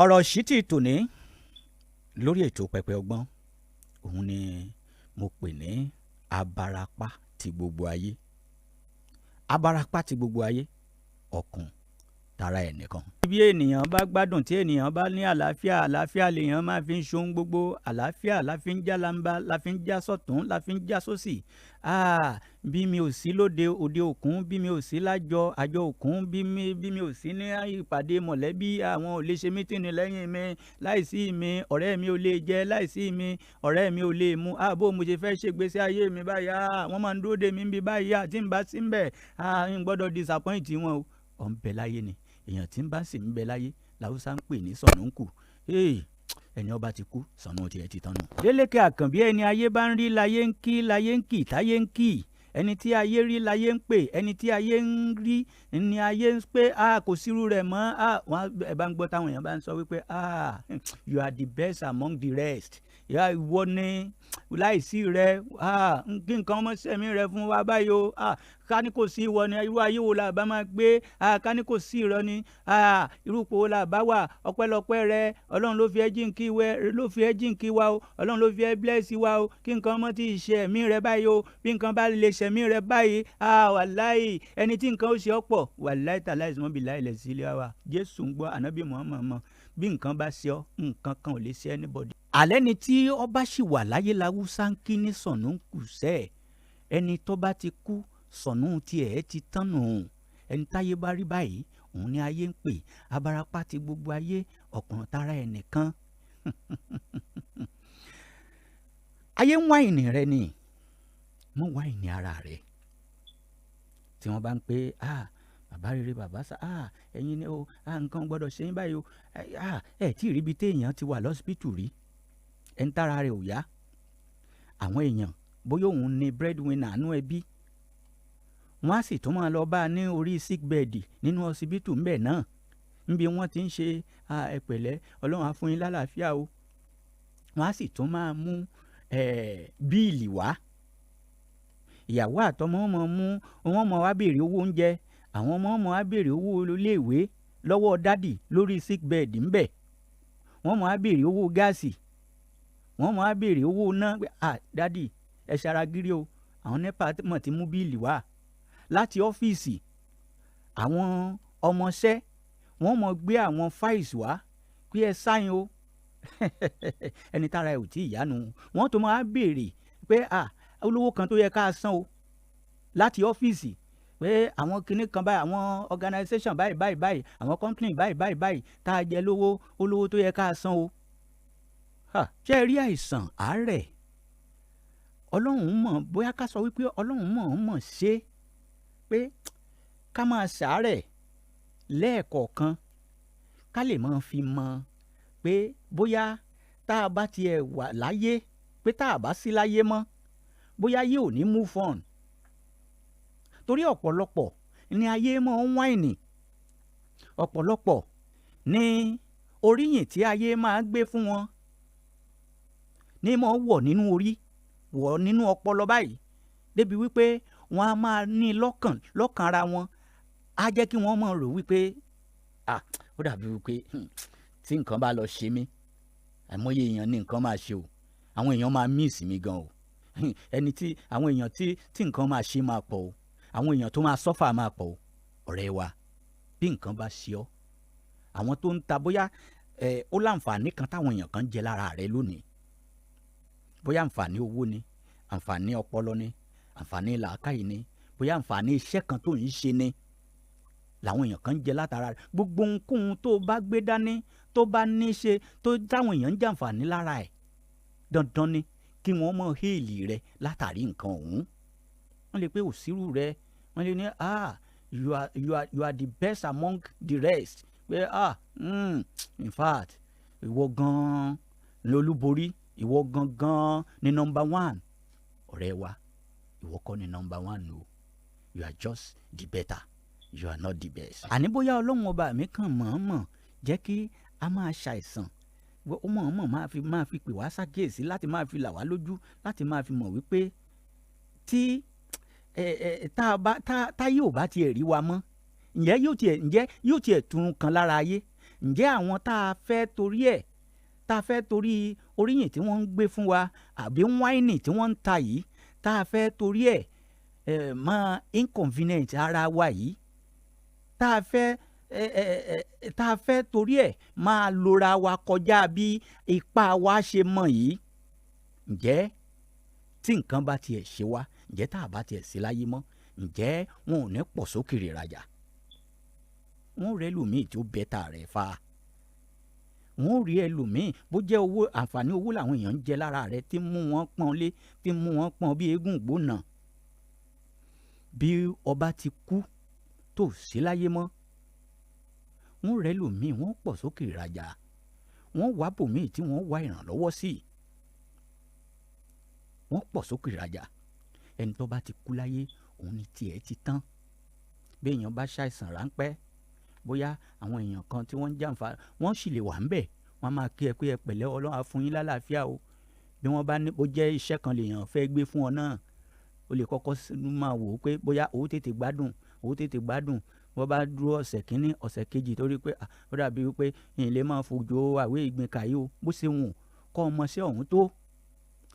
Ọ̀rọ̀ ṣítì tòní lórí ètò Pẹpẹ Ọgbọ́n, òun ni mo pè ní abarapá ti gbogbo ayé. Abarapá ti gbogbo ayé, ọ̀kùn tara ẹnìkan. Bí ènìyàn bá gbádùn, tí ènìyàn bá ní àlàáfíà, àlàáfíà lèèyàn máa fi ń ṣohun gbogbo. Àlàáfíà la fi ń já lamba, la fi ń já sọ̀tún, la fi ń já sósì. Bí mi ò sí lóde òde òkun, bí mi ò sí lájọ àjọ òkun, bí mi ò sí ní ìpàdé mọ̀lẹ́bí, àwọn ò lè ṣe meeting lẹ́yìn mi. Láìsí mi, ọ̀rẹ́ mi ò lè jẹ. Láìsí mi, ọ̀rẹ́ mi ò lè mu. Bó mo ṣe fẹ́ ṣègbésí ayé mi báyìí? Wọ́n máa ń dúró dè mí bí báyìí. Tí n bá sí ń bẹ̀, n gbọ́dọ̀ disappoint wọn o. Ọ̀ ń bẹ láyé ni. Èèyàn tí ń bá sì ń bẹ láyé làwùsá ń pè ní sọ̀nùkù. Ẹni ọba ti kú, sọ̀nù tiẹ̀ ti tán nù. Délékè Àkànbí, ẹni ayé bá ń rí láyé ń kí, láyé ń kì, táyé ń kì. Ẹni tí ayé rí láyé ń pè. Ẹni tí ayé ń rí ni ayé ń pè. A kò sírú rẹ̀ mọ́. Wọ́n ẹ bá ń gbọ́ táwọn èèyàn bá ń sọ wípé, "Ah, you are the best among the rest." Ìwọ ni, láìsí rẹ, kí nǹkan ọmọ sẹ̀mí rẹ fún wa báyìí o. Ká ní kò sí ìwọ ni, irú ayé wo la bá máa gbé? Ká ní kò sí ìrọ ni, irú ipò wo la bá wà? Ọpẹ́lọpẹ́ rẹ, Ọlọ́run ló fi ẹ́ jíǹkí wẹ, ló fi ẹ́ jíǹkí wa o. Ọlọ́run ló fi ẹ́ bless wa o. Kí nǹkan ọmọ tí ì ṣe ẹ̀mí rẹ báyìí o. Bí nǹkan bá lè ṣẹ̀mí rẹ báyìí, wàláì, ẹni tí nǹkan ó ṣe ọ́ pọ̀. Wàláì tàláì sọ́mọ́ bí láì lẹ̀ sílẹ̀ wa. Jésù ń gbọ́, Ànábì Muhammad mọ́. Bí nǹkan bá ṣe ọ́, nǹkan kan ò lè ṣe anybody. Àlẹ́ ni tí ọba ṣì wà láyé làwùsá ń kí ní sọ̀nù kù sẹ́ẹ̀. Ẹni tó bá ti kú, sọ̀nù tiẹ̀ ti tán nù. Ẹni táyé bá rí báyìí, òun ni ayé ń pè abarapá ti gbogbo ayé, ọ̀kùnrin tara ẹnìkan. Ayé ń wáìnì rẹ ni, mọ́ wáìnì ara rẹ. Tí wọ́n bá ń pè, "Ah, bàbá rere, bàbá sá, ah, ẹ̀yin ni o. Ah, nǹkan gbọ́dọ̀ ṣe yín báyìí o." Ah, ẹ̀ tí ì ríbi téèyàn ti wà lọ́sibítù rí, ẹ̀ ń tára rẹ̀ ò yá, àwọn èèyàn, bóyá òun ni breadwinner nú ẹbí, wọ́n á sì tún máa lọ bá a ní orí sick bed nínú ọsibítù ńbẹ̀ náà, níbi wọ́n ti ń ṣe, "Ẹ pẹ̀lẹ́, Ọlọ́run á fún yín lálàáfíà o." Wọ́n á sì tún máa mú bill wá. Ìyàwó àtọmọ mọ̀ mú wọ́n mọ̀ wá béèrè owó oúnjẹ, àwọn ọmọ mọ̀ wá béèrè owó iléèwé lọ́wọ́ daddy lórí sick bed ńbẹ̀. Wọ́n mọ̀ wá béèrè owó gas, wọ́n mọ̀ wá béèrè owó ná. "Ah, daddy, ẹ ṣara gírí o, àwọn NEPA mọ̀ ti mú bill wá láti ọ́fíìsì." Àwọn ọmọọṣẹ́, wọ́n mọ̀ gbé àwọn files wá pé ẹ sign o. Ẹni tára ẹ̀ ò tí ì yánu, wọ́n tó máa béèrè pé, "Ah, olówó kan tó yẹ ká san o láti ọ́fíìsì," pé àwọn kinní kan báyìí, àwọn organisation báyìí báyìí báyìí, àwọn company báyìí báyìí báyìí tá a jẹ lówó, olówó tó yẹ ká san o. Ṣé ẹ rí àìsàn, àárẹ̀, Ọlọ́run mọ̀, bóyá ká sọ wípé Ọlọ́run mọ̀ ọ́n mọ̀ ṣe pé ká máa ṣàárẹ̀ lẹ́ẹ̀kọ̀ọ̀kan, ká lè máa fi mọ̀ pé bóyá tá a bá tiẹ̀ wà láyé, pé tá a bá sí láyé mọ́, bóyá ayé ò ní move on. Torí ọ̀pọ̀lọpọ̀ ní ayé máa ń wáìnì, ọ̀pọ̀lọpọ̀ ní oríyìn tí ayé máa gbé fún wọn ní mọ̀ wọ̀ nínú orí, wọ̀ nínú ọpọlọ báyìí, débi wípé wọ́n á máa ní lọ́kàn lọ́kàn ara wọn, á jẹ́ kí wọ́n máa rò wípé, "Ah, ó dàbí wípé tí nǹkan bá lọ ṣe mí, àìmọye èèyàn ní nǹkan máa ṣe o. Àwọn èèyàn máa miss mi gan o. Ẹni tí àwọn èèyàn tí nǹkan máa ṣe máa pọ̀ o. Àwọn èèyàn tó máa suffer máa pọ̀ o." Ọ̀rẹ́ wa, bí nǹkan bá ṣe ọ́, àwọn tó ń ta, bóyá ẹ ó láǹfààní kan táwọn èèyàn kan jẹ lára rẹ lónìí, bóyá àǹfààní owó ni, àǹfààní ọpọlọ ni, àǹfààní làákàyè ni, bóyá àǹfààní iṣẹ́ kan tó ń ṣe ni làwọn èèyàn kan ń jẹ látara rẹ̀, gbogbo ohunkóhun tó bá gbé dání, tó bá ní ṣe, tó táwọn èèyàn ń jàǹfààní lára ẹ̀, dandan ni kí wọ́n mọ̀ hail rẹ látàrí nǹkan ọ̀hún. Wọ́n lè pé òsírù rẹ, wọ́n lè ní, "Ah, you are the best among the rest," pé, "Ah, in fact, ìwọ gan-an lolúborí, ìwọ gangan ni number one." Ọ̀rẹ́ wa, ìwọ kọ́ ni number one o. You are just the better, you are not the best. Àní bóyá Ọlọ́run ọba mi kàn mọ̀ọ́mọ̀ jẹ́ kí a máa ṣàìsàn, ó mọ̀ọ́mọ̀ máa fi pè wá ṣàkíyèsí, láti máa fi là wá lójú, láti máa fi mọ̀ wípé tí ẹ ẹ tá a bá tá táyé ò bá tiẹ̀ rí wa mọ́, ǹjẹ́ yóò tiẹ̀ turun kan lára ayé? Ǹjẹ́ àwọn tá a fẹ́ torí ẹ̀, tá a fẹ́ torí oríyìn tí wọ́n ń gbé fún wa àbí wáìnì tí wọ́n ń ta yìí, tá a fẹ́ torí ẹ̀ máa inconvenient ara wa yìí, tá a fẹ́ torí ẹ̀ máa lora wa kọjá bí ipá wa ṣe mọ̀ yìí, ǹjẹ́ tí nǹkan bá tiẹ̀ ṣe wá, ǹjẹ́ tá a bá tiẹ̀ sí láyé mọ́, ǹjẹ́ wọn ò ní pọ̀ sókèrè rajà? Wọ́n rẹ́ lòmíì tí ó bẹ́tà rẹ̀ fa. Wọ́n rí ẹlòmíì bó jẹ́ owó àǹfààní owó làwọn èèyàn ń jẹ lára rẹ̀ tí mú wọn pọ́n lé, tí mú wọn pọ́n bí eégún gbóná. Bí ọba ti kú tó sí láyé mọ́, wọ́n rẹ́ lòmíì, wọ́n pọ̀ sókè rajà, wọ́n wá bòmíì tí wọ́n wá ìrànlọ́wọ́ sí, wọ́n pọ̀ sókè rajà. Ẹni tó bá ti kú láyé òun ni tiẹ̀ ti tán. Bí èèyàn bá ṣàìsàn ráńpẹ́, bóyá àwọn èèyàn kan tí wọ́n ń jàǹfà wọ́n sì lè wà ń bẹ̀, wọ́n máa kí ẹ pé ẹ pẹ̀lẹ́, Ọlọ́run á fún yín lálàáfíà o. Bí wọ́n bá ní bó jẹ́ iṣẹ́ kan lèèyàn fẹ́ gbé fún ọ náà, o lè kọ́kọ́ máa wò ó pé bóyá o tètè gbádùn, o tètè gbádùn. Wọ́n bá dúró ọ̀sẹ̀ kínní, ọ̀sẹ̀ kejì, torí pé ó dàbí wípé ìyìn lè máa fojú àwé ìgbín kàyé o. Bó ṣe wùn kọ́ ọmọọṣẹ́ ọ̀hún tó,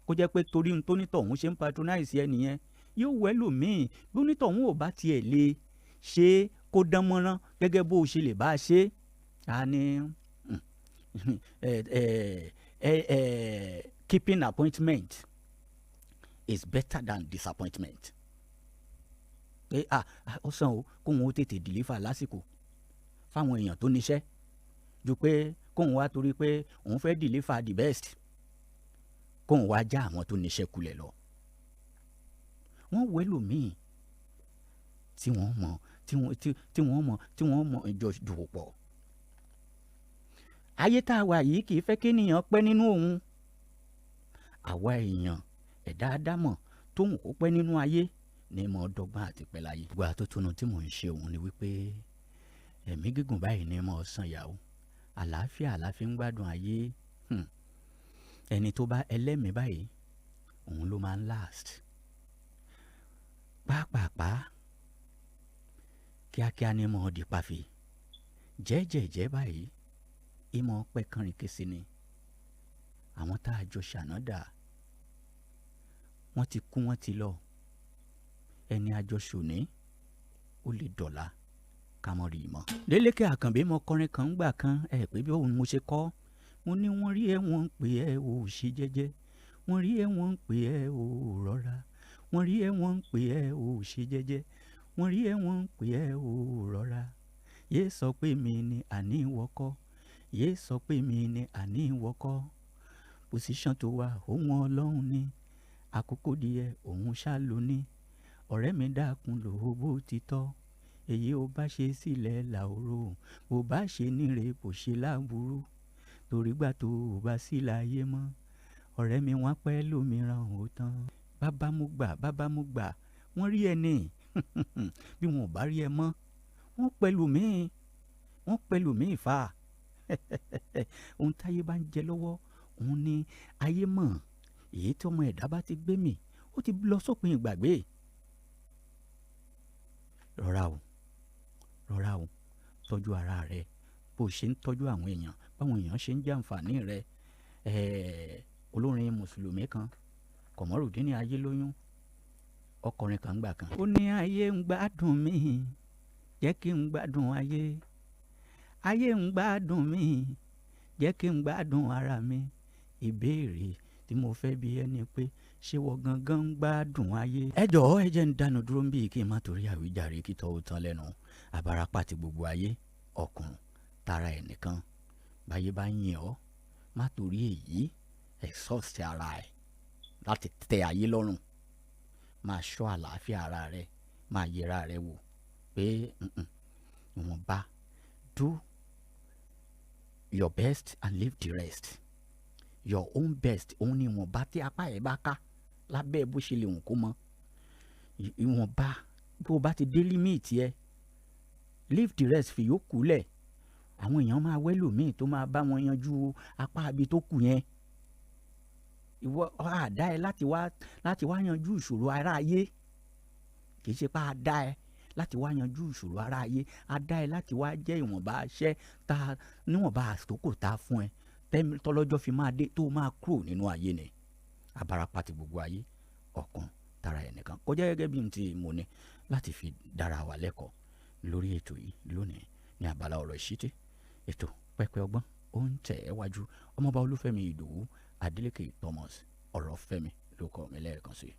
kó jẹ́ pé torí ohun tó nítọ̀hún ṣe ń patronize ẹ nìyẹn, yóò wẹ́ lòmíì. Bí onítọ̀hún ò bá tiẹ̀ lè ṣe kó dán mọ́rán gẹ́gẹ́ bó o ṣe lè bá a ṣe, a ní keeping appointment is better than disappointment. Pé ó sàn o kóun ó tètè deliver lásìkò fáwọn èèyàn tó níṣẹ́, ju pé kóun wá torí pé òun fẹ́ deliver the best kóun wá já àwọn tó níṣẹ́ kulẹ̀ lọ. Wọ́n wẹ́ lòmíì tí wọ́n mọ̀, tí wọ́n mọ̀, tí wọ́n mọ̀ ìjọ dòwò pọ̀. Ayé tá a wà yìí kì í fẹ́ kéèyàn pẹ́ nínú òun. Àwa èèyàn ẹ̀dá ádámọ̀ tóun kó pẹ́ nínú ayé ní mọ̀ dọ́gbọ́n àti pẹ́ láyé. Gbogbo àtótónu tí mò ń ṣe òun ni wípé ẹ̀mí gígùn báyìí ní mọ̀ sàn yàwó. Àlàáfíà la fi ń gbádùn ayé. Ẹni tó bá ẹlẹ́mìí báyìí òun ló máa ń last. Pàápàá kíákíá ní mọ̀ di pàfi. Jẹ́jẹ̀jẹ́ báyìí ìmọ̀ pẹ́ kánrin kése ni. Àwọn tá a jọ ṣànádà wọ́n ti kú, wọ́n ti lọ. Ẹni àjọ ṣòní ó lè dọ̀la ká mọ̀ rí i mọ́. Délékè Àkànbí mo kọrin kan ń gbà kan, ẹ pé bí òun mo ṣe kọ́. Mo ní wọ́n rí ẹ wọ́n ń pè ẹ́ ò ṣe jẹ́jẹ́, wọ́n rí ẹ wọ́n ń pè ẹ́ ò rọra, wọ́n rí ẹ wọ́n ń pè ẹ́ ò ṣe jẹ́jẹ́, wọ́n rí ẹ wọ́n ń pè ẹ́ ò rọra. Yé sọ pé mi ni àní wọkọ́, yé sọ pé mi ni àní wọkọ́. Pòsíṣàn tó wà òun Ọlọ́run ni, àkókò díẹ̀ òun ṣá ló ní. Ọ̀rẹ́ mi dákun lò ó bó ti tọ́, èyí ó bá ṣe sílẹ̀ làóró, bó bá ṣe níre kò ṣe láburú, torí gbà tó o bá sí láyé mọ́, ọ̀rẹ́ mi wọ́n pẹ́ lómìíràn ò tán. Bàbá mo gbà, bàbá mo gbà, wọ́n rí ẹ ní. Bí wọn ò bá rí ẹ mọ́, wọ́n pẹ̀lú mi, wọ́n pẹ̀lú mi fà. Ohun táyé bá ń jẹ lọ́wọ́ òun ni ayé mọ̀. Èyí tí ọmọ ẹ̀dá bá ti gbé mì, ó ti lọ sópin ìgbàgbé. Rọra o, rọra o, tọ́jú ara rẹ bó ṣe ń tọ́jú àwọn èèyàn, báwọn èèyàn ṣe ń jàǹfààní rẹ. Olórin mùsùlùmí kan, Kọ̀mọ́rùdín Ayélóyún, ọkùnrin kan gbà kan. Ó ní ayé ń gbádùn mi, jẹ́ kí n gbádùn ayé. Ayé ń gbádùn mi, jẹ́ kí n gbádùn ara mi. Ìbéèrè tí mo fẹ́ bi ẹ́ ni pé ṣé wọ́n gangan ń gbádùn ayé? Ẹ jọ̀ọ́ ẹ jẹ́ ń dánu dúró ń bí kí n má torí àwíjàre kí tọ́ ó tán lẹ́nu. Àbárapá ti gbogbo ayé, ọkùnrin tara ẹ̀ nìkan. Báyé bá yìn ọ́, má torí èyí exhaust ara ẹ̀ láti tẹ ayé lọ́rùn. Máa ṣọ́ àlàáfíà ara rẹ, máa yẹra rẹ wò pé ìwọ̀nba, do your best and leave the rest. Your own best òun ni ìwọ̀nba tí apá ẹ̀ bá ká lábẹ́ bó ṣe lè wùn kó mọ. Ìwọ̀nba bó o bá ti dé límìtì ẹ, leave the rest, fi yòókù lẹ̀. Àwọn èèyàn máa wẹ́ lòmíì tó máa bá wọn yanjú apá ibi tó kù yẹn. Ìwọ á dá ẹ láti wá yanjú ìṣòro ara ayé. Kì í ṣe pé a dá ẹ láti wá yanjú ìṣòro ara ayé. A dá ẹ láti wá jẹ́ ìwọ̀nba aṣẹ́ tá níwọ̀nba àsìkò tá a fún ẹ tọ́lọ́jọ́ fi máa dé tó máa kúrò nínú ayé ni. Abarapa ti gbogbo ayé, ọ̀kan tara ẹnìkan. Kọjá gẹ́gẹ́ bí n ti mo ní láti fi dára wa lẹ́kọ̀ọ́ lórí ètò yìí lónìí ní abala ọ̀rọ̀ ìṣítí. Ètò Pẹpẹ Ọgbọ́n ó ń tẹ̀ ẹ́ wájú. Ọmọọba Olúfẹ́mi Ìdòwú Adélékè Thomas Ọ̀rọ̀fẹ́mi ló kọ́ mi lẹ́ẹ̀kan sí i.